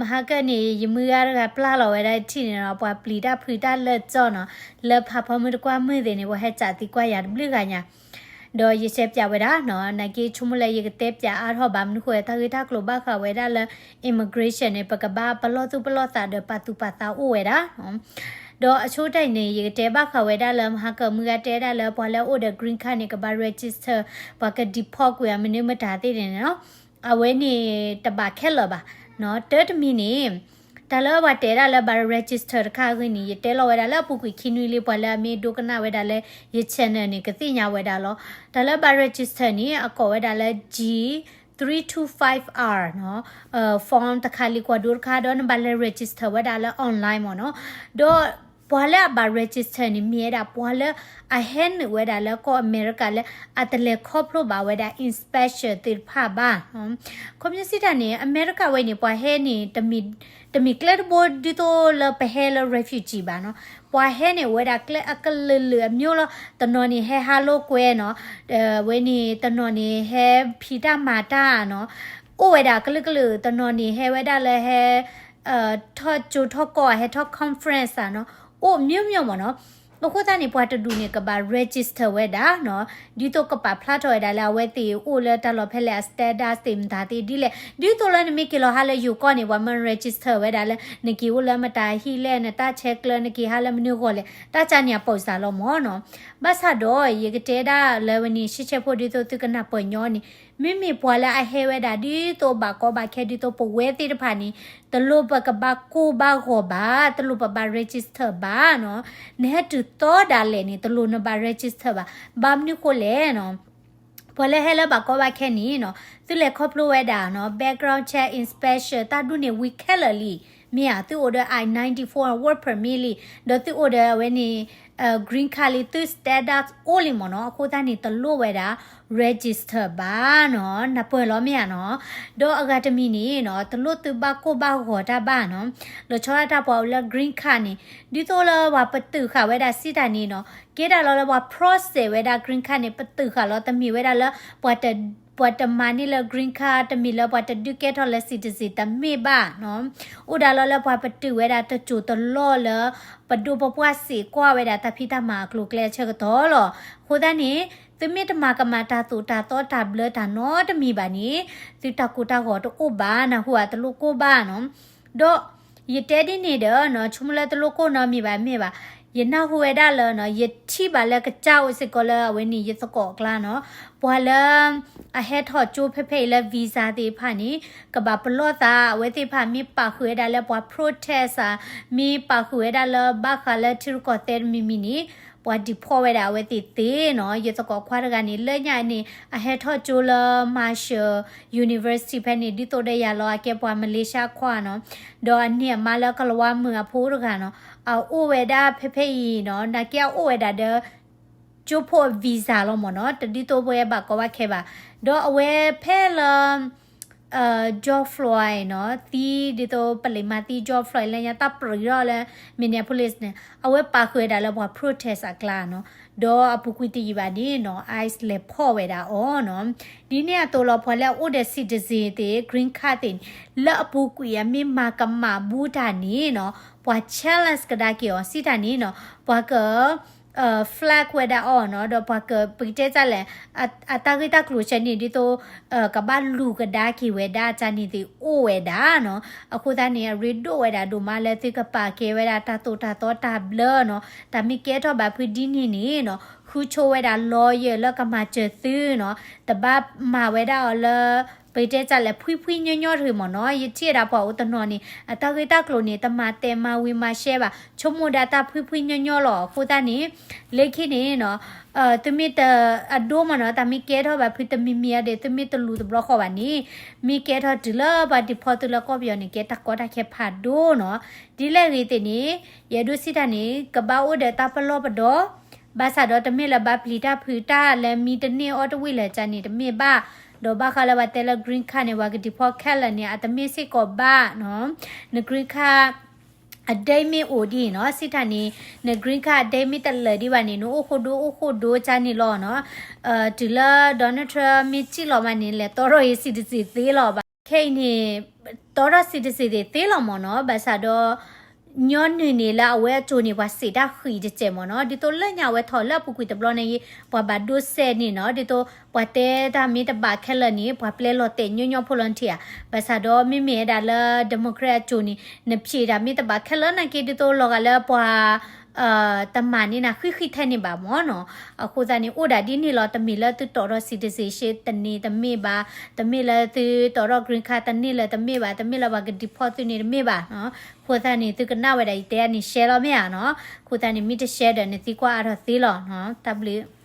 မဟါကၢန့ၣ် ယမုၢ်ဂၤတဂၤပျၢ်လီၤဝဲဒၣ်ထံၣ်န့ၣ်နီၤ, ပှၤပျံၤတၢ်ဖုးတၢ်လၢာ်ကၠီနီၤ, လၢဖးဖီမုၢ်တကွၢ်မုၢ်သ့ၣ်န့ၣ် ပှၤဟဲစးသံကွၢ်ယၤတဘျုးဂၤညါ, ဒီးယတဲပၠးဝဲဒၣ်နီၤ, နာ်က့ဆိကမိၣ်လၢယကတဲပၠးအါထီၣ်ဘၣ်မနုၤဃိ တၢ်ဂ့ၢ်တၢ်ကျိၤဘၣ်ဃးဝဲဒၣ်လၢ immigration န့ၣ် ပကဘၣ်ပလီၢ်သူၣ်ပလီၢ်သးဒီးပာ်သူၣ်ပာ်သးအိၣ်ဝဲဒၣ် ဒီးအဆိကတၢၢ်န့ၣ် ယကတဲဘၣ်ဃးဝဲဒၣ်လၢ မဟါကၢမုၢ်ဂၤတဲဒၣ်လၢ ပှၤလၢအအိၣ်ဒီး green card န့ၣ် ကဘၣ် register, ပှၤက deport ကွံာ်အမနုၤမတၤသ့ၣ်န့ၣ်နီၤ, အဝဲန့ၣ်တဘၣ်ခဲလၢာ်ဘၣ်, တၢ်တမံၤန့ၣ် တၢ်လၢပှၤတဲဒၣ်လၢဘၣ် register တခါအဂ့ၢ်န့ၣ် ယတဲလီၤဝဲဒၣ်လၢအပူၤကွံာ်ခံနွံလံ ပှၤလၢအမ့ၢ်ဒိကနၣ်ဝဲဒၣ်လၢယ channel န့ၣ် ကသ့ၣ်ညါဝဲဒၣ်လီၤ. တၢ်လၢဘၣ် register န့ၣ် အကိးဝဲဒၣ်လၢ G three two five R နီၤ, form တခါလံ ကွၢ်ဒိတခါ ဒီးနဘၣ်လဲၤ register ဝဲဒၣ်လၢ online မ့ၢ်နီၤ, ဒီးပှၤလၢအဘၣ် register န့ၣ် မ့ၢ်ဝဲဒၣ်ပှၤလၢအဟဲနုာ်ဝဲဒၣ်လၢကီၢ်အမဲရကၤလၢ အတလဲၤခီဖျိဘၣ်ဝဲဒၣ် inspection သ့ၣ်တဖၣ်ဘၣ် ခီပညီစံးတၢ်န့ၣ် အမဲရကၤဝဲန့ၣ် ပှၤဟဲန့ၣ် တမ့ၢ်ကျဲတဘိဒ်သိးလၢပဟဲလၢ refugee ဘၣ်နီၤ, ပှၤဟဲန့ၣ်အိၣ်ဝဲဒၣ်ကျဲအကလုာ်လုာ်အမျိုးလီၤ, တနီၤန့ၣ်ဟဲဟးလိာ်ကွဲနီၤ, ဝဲန့ၣ် တနီၤန့ၣ်ဟဲဖံးတၢ်မၤတၢ်နီၤ, အိၣ်ဝဲဒၣ်ကလုာ်ကလုာ်, တနီၤန့ၣ်ဟဲဝဲဒၣ်လၢဟဲ ထီၣ်ကၠိထီၣ်ကီၢ် ဟဲထီၣ် conference နီၤ, အိၣ် မျိုးမျိုး မ့ၢ်နီၤ. အဃိသတးန့ၣ် ပှၤတဒူၣ်န့ၣ် ကဘၣ် register ဝဲဒၣ်နီၤ, ဒ်သိးကပာ်ဖျါထီၣ်ဝဲဒၣ်လၢအဝဲသ့ၣ်အိၣ်လၢတၢ်လီၢ်ဖဲလဲၣ် အ status သ့ၣ်မတၤသ့ၣ်ဒ်လဲၣ်, ဒ်သိးလၢနမ့ၢ်က့ၤလီၤဟးလၢယိၤကီၢ်န့ၣ် ပှၤမၢ register ဝဲဒၣ်လၢ နက့ၤအိၣ်လၢမတၤဟံၣ်လဲၣ်, နတၢ်ဆဲးကျၢ နက့ၤဟးလၢမနုၤဂီၢ်လဲၣ်, တၢ်ကါန့ၣ်အပိာ်စၢ်လီၤမ့ၢ်နီၤ. ဘၣ်ဆၣ်ဒီး ယကတဲဒၣ်လၢဝဲန့ၣ် ရှဲရှဲဖိဒ်သိးသုကနၢ်ပၢၢ်ညီန့ၣ်, မ့မ့ၢ်ပှၤလၢအဟဲဝဲဒၣ်ဒ်သိးဘၣ်ကီဘၣ်ခဲဒ်သိးပဝဲသ့ၣ်တဖၣ်န့ၣ်, တလိၣ်ပကဘၣ်ကိၢ်ဘၣ်ဂီၤဘၣ်, တလိၣ်ပဘၣ် register ဘၣ်နီၤ. နဟဲတုၤသီဒၣ်လဲာ်န့ၣ် တလိၣ်နဘၣ် register ဘၣ်. ဘၣ်မနုၤဃိလဲၣ်နီၤ, ပှၤလၢဟဲလၢဘၣ်ကီဘၣ်ခဲန့ၣ်နီၤ, သုလဲၤခီဖျိဝဲဒၣ်နီၤ background check, inspection တၢ်ဒူၣ်န့ၣ်ဝံၤခဲလၢာ်လံ. မ့ၢ်ဧါ, သုအိၣ်ဒီး I ninety-four work permit လံ, ဒီးသုအိၣ်ဒီးအဝဲန့ၣ် green card လံ, သု status အိၣ်လံမ့ၢ်နီၤ. အဃိသတးန့ၣ် တလိၣ်ဝဲဒၣ် register ဘၣ်နီၤ, နၢ်ပၢၢ်လီၤမ့ၢ်ဧါနီၤ. ဒီးအဂၤတမံၤန့ၣ်နီၤ, တလိၣ်သုဘၣ်ကိၢ်ဘၣ်ဂီၤတၢ်ဘၣ်နီၤ. လီၤဆီဒၣ်တၢ်ပှၤအိၣ်လၢ green card န့ၣ်, ဒ်သိးလၢပှၤပတုာ်ဃာ်ဝဲဒၣ်စံးတၢ်န့ၣ်နီၤ, ကဲဒၣ်လီၤလၢပှၤ process ဝဲဒၣ် green card န့ၣ် ပတုာ်ဃာ်လီၤ, တမ့ၢ်ဝဲဒၣ်လၢ ပှၤတမၤန့ၢ်လၢ green card, တမ့ၢ်လၢပှၤတဒုးကဲထီၣ်လၢ citizen တမ့ၢ်ဘၣ်နီၤ. အိၣ်ဒၣ်လီၤလၢပှၤပတုာ်ဝဲဒၣ်တစိၢ်တလီၢ်လၢ ပဒိၣ်ပပှၢ်စ့ၢ်ကွၢ်ဝဲဒၣ်တၢ်ဖံးတၢ်မၤအကျိၤအကျဲအဆၢကတီၢ်လီၤ. အဃိသတးန့ၣ် သုမ့ၢ်တမၤကမၣ်တၢ်သိၣ်တၢ်သီတၢ်ဘျၢတၢ်နီတမံၤဘၣ်န့ၣ်, သုတၢ်ကိၢ်တၢ်ဂီၤတအိၣ်ဘၣ်, နၢ်ဟူဧါ, တလိၣ်ကိၢ်ဘၣ်နီၤ. ဒီးယတဲဒ်န့ၣ်ဒီးနီၤ, ဆိကမိၣ်လၢတလိၣ်ကိၢ်နီတမံၤဘၣ်မ့ၢ်ဘၣ်, ယနၢ်ဟူဝဲဒၣ်လၢနီၤ, ယထံၣ်ဘၣ်လၢကစၢ်အိၣ်စ့ၢ်ကီးလၢအဝဲန့ၣ် ယသကိးအကျါနီၤ, ပှၤလၢအဟဲထီၣ်ကၠိဖဲဖဲအံၤလၢ visa သ့ၣ်တဖၣ်န့ၣ် ကဘၣ်ပလီၢ်သး, အဝဲသ့ၣ်တဖၣ်မ့ၢ်ပာ်ဃုာ်ဝဲဒၣ်လၢပှၤ protest ဧါ, မ့ၢ်ပာ်ဃုာ်ဝဲဒၣ်လၢဘၣ်ဃးလၢထံရူၢ်ကီၢ်သဲးတမံၤမံၤန့ၣ်, ပှၤ deport ဝဲဒၣ်အဝဲသ့ၣ်သ့နီၤ. ယသကိးခွါတဂၤန့ၣ် လၢညါန့ၣ် အဟဲထီၣ်ကၠိလၢ Marshall University ဖဲန့ၣ် ဒ်သိးဒီးယၤလီၤ, အကဲပှၤ Malaysia ခွါနီၤ, ဒီးအန့ၢ်အမါလၢကလၤဝါမုၣ်အဖိတဂၤနီၤ, အအိၣ်ဝဲဒၣ်ဖဲဖဲအံၤနီၤ, နာ်က့အအိၣ်ဝဲဒၣ်ဒီး ကၠိဖိအ visa လီၤမ့ၢ်နီၤ, တဒ်သိးပဝဲဘၣ်ကီဘၣ်ခဲဘၣ်. ဒီးအဝဲဖဲလၢ George Floyd နီၤ, သံဒ်သိးပလံးမၤသံ George Floyd လၢညါတၢ်ပြံၤထီၣ်လၢ Minneapolis န့ၣ်, အဝဲပာ်ဃုာ်ဝဲဒၣ်လၢပှၤ protest အကျါနီၤ, ဒီးအပူၤကွံာ်တယံာ်ဘၣ်န့ၣ်နီၤ, ICE လဲၤဖီၣ်ဝဲဒၣ်အီၤနီၤ. ဒ်န့ၣ်အသိးလီၤ ပှၤလၢအအိၣ်ဒီး citizen သ့ၣ် green card သ့ၣ်န့ၣ်, လၢအပူၤကွံာ်အမ့ၢ်မၤကမၣ်ဘူးတၢ်န့ၣ်နီၤ, ပှၤ challenge ကဒါက့ၤအီၤစံးတၢ်န့ၣ်နီၤ, ပှၤက flag ဝဲဒၣ်အီၤနီၤ, ဒီးပှၤက ပကတဲတၢ်လဲၣ်, အတၢ်ဂ့ၢ်တၢ်ကျိၤဆၢန့ၣ် ဒ်သိး ကဘၣ်လူၤကဒါက့ၤဝဲဒၣ်တၢ်န့ၣ်သ့ၣ်အိၣ်ဝဲဒၣ်နီၤ. အဃိသတးန့ၣ် အရ့ဒိၣ်ဝဲဒၣ်ဒိၣ်မးလၢသုကပာ်ကဲဝဲဒၣ်တၢ်သိၣ်တၢ်သီတၢ်ဘျၢနီၤ. တၢ်မ့ၢ်ကဲထီၣ်ဘၣ်ဖုဒ်န့ၣ်န့ၣ်နီၤ, ဃုဆိဝဲဒၣ် lawyer လၢကမၤစၢၤသုနီၤ, တဘၣ်မၤဝဲဒၣ်အီၤလၢ ပကတဲတၢ်လဲၣ် ဖှံဖှံညီညီတဂ့ၤမ့ၢ်နီၤ. ယထံၣ်ဝဲဒၣ်ပှၤအိၣ်တနီၤန့ၣ် အတၢ်ဂ့ၢ်တၢ်ကျိၤန့ၣ် တမၤတဲာ်မၤဝံၤမၤရှဲဘၣ်, ဆိကမိၣ်ဒၣ်တၢ်ဖှံဖှံညီညီလီၤ. အဃိသတးန့ၣ် လၢခံန့ၣ်နီၤ, သုမ့ၢ်တ အဒိမ့ၢ်နီၤ, တၢ်မ့ၢ်ကဲထီၣ်ဘၣ်ဖုတမံၤမံၤအံၤဒီး သုမ့ၢ်တလူၤတဘျီဃီဘၣ်န့ၣ်, မ့ၢ်ကဲထီၣ်တုၤလၢပှၤ deport သုလၢကီၢ်ပယီၤန့ၣ် ကဲတၢ်ကီတၢ်ခဲဖးဒိၣ်နီၤ. ဒ်လဲၣ်ဂ့ၤသ့ၣ်န့ၣ် ယအဲၣ်ဒိးစံးတၢ်န့ၣ် ကဘၣ်အိၣ်ဒီးတၢ်ပလီၢ်ပဒီ ဘၣ်ဆၣ်ဒီးတမ့ၢ်လၢဘၣ်ပျံၤတၢ်ဖုးတၢ်လၢမံတန့ၢ်အီၣ်တဝံၣ်လၢာ်ကန့ၣ်တမ့ၢ်ဘၣ်, ဒီးဘၣ်ဃးလၢပှၤတဲလၢ green card န့ၣ် ပှၤက deport ခဲလၢာ်န့ၣ် အတမ့ၢ်စ့ၢ်ကီးဘၣ်နီၤ. န green card အဒိမ့ၢ်အိၣ်ဒ်အံၤနီၤ, စံးတၢ်န့ၣ် န green card အဒိမ့ၢ်တလၢာ်ဒံးဘၣ်န့ၣ် နအိၣ်ဃိဒိအိၣ်ဃိဒိကန့ၣ်လီၤနီၤ. တုၤလၢ Donald Trump မ့ၢ်စံၣ်လီၤမးန့ၣ် လဲၤတီထီၣ်ဂ့ၤ citizen သ့လီၤဘၣ်. ခဲအံၤန့ၣ် တီထီၣ် citizen သ့သ့လီၤမ့ၢ်နီၤ, ဘၣ်ဆၣ်ဒီး ညီနုၢ်န့ၣ်လၢအဝဲအစိၤန့ၣ် ပှၤစံးတၢ်ဃံးတစဲးမ့ၢ်နီၤ, ဒ်သိးလၢညါအဝဲထီၣ်လၢအပူၤကွံာ်တဘျီန့ၣ်ဂ့ၤ ပှၤဘၣ်ဒိစဲးန့ၣ်နီၤ, ဒ်သိးပှၤတဲတၢ်မ့ၢ်တဘၣ်ခဲလၢာ်န့ၣ် ပှၤပျဲလီၤတဲာ်ညီညီဖိလီၤထံၣ်ဧါ, ဘၣ်ဆၣ်ဒီးမ့မ့ၢ်ဝဲဒၣ်လၢ Democrat အစိၤန့ၣ် နဖျံးတၢ်မ့ၢ်တဘၣ်ခဲလၢာ်နာ်က့ ဒ်သိးလီၤဂာ်လၢပှၤ တမၤန့ၢ်နၤဃံးဃံးထဲန့ၣ်ဘၣ်မ့ၢ်နီၤ. အဃိသတးန့ၣ် အိၣ်ဒၣ်ဒ်န့ၣ်လီၤ, တမ့ၢ်လၢသုတီထီၣ် citizenship တန့ၢ်တမ့ၢ်ဘၣ်, တမ့ၢ်လၢသုတီထီၣ် green card တန့ၢ်လၢၤတမ့ၢ်ဘၣ်, တမ့ၢ်လၢပှၤက deport သုန့ၣ်တမ့ၢ်ဘၣ်နီၤ. အဃိသတးန့ၣ် သုကနၣ်ဝဲဒၣ်ယတဲန့ၣ် share လီၤမ့ၢ်ဧါနီၤ, အဃိသတးန့ၣ် မ့ၢ်တ share ဒီးနသံကွၢ်အါထီၣ်သ့လီၤနီၤ, တၢ်ဘျုး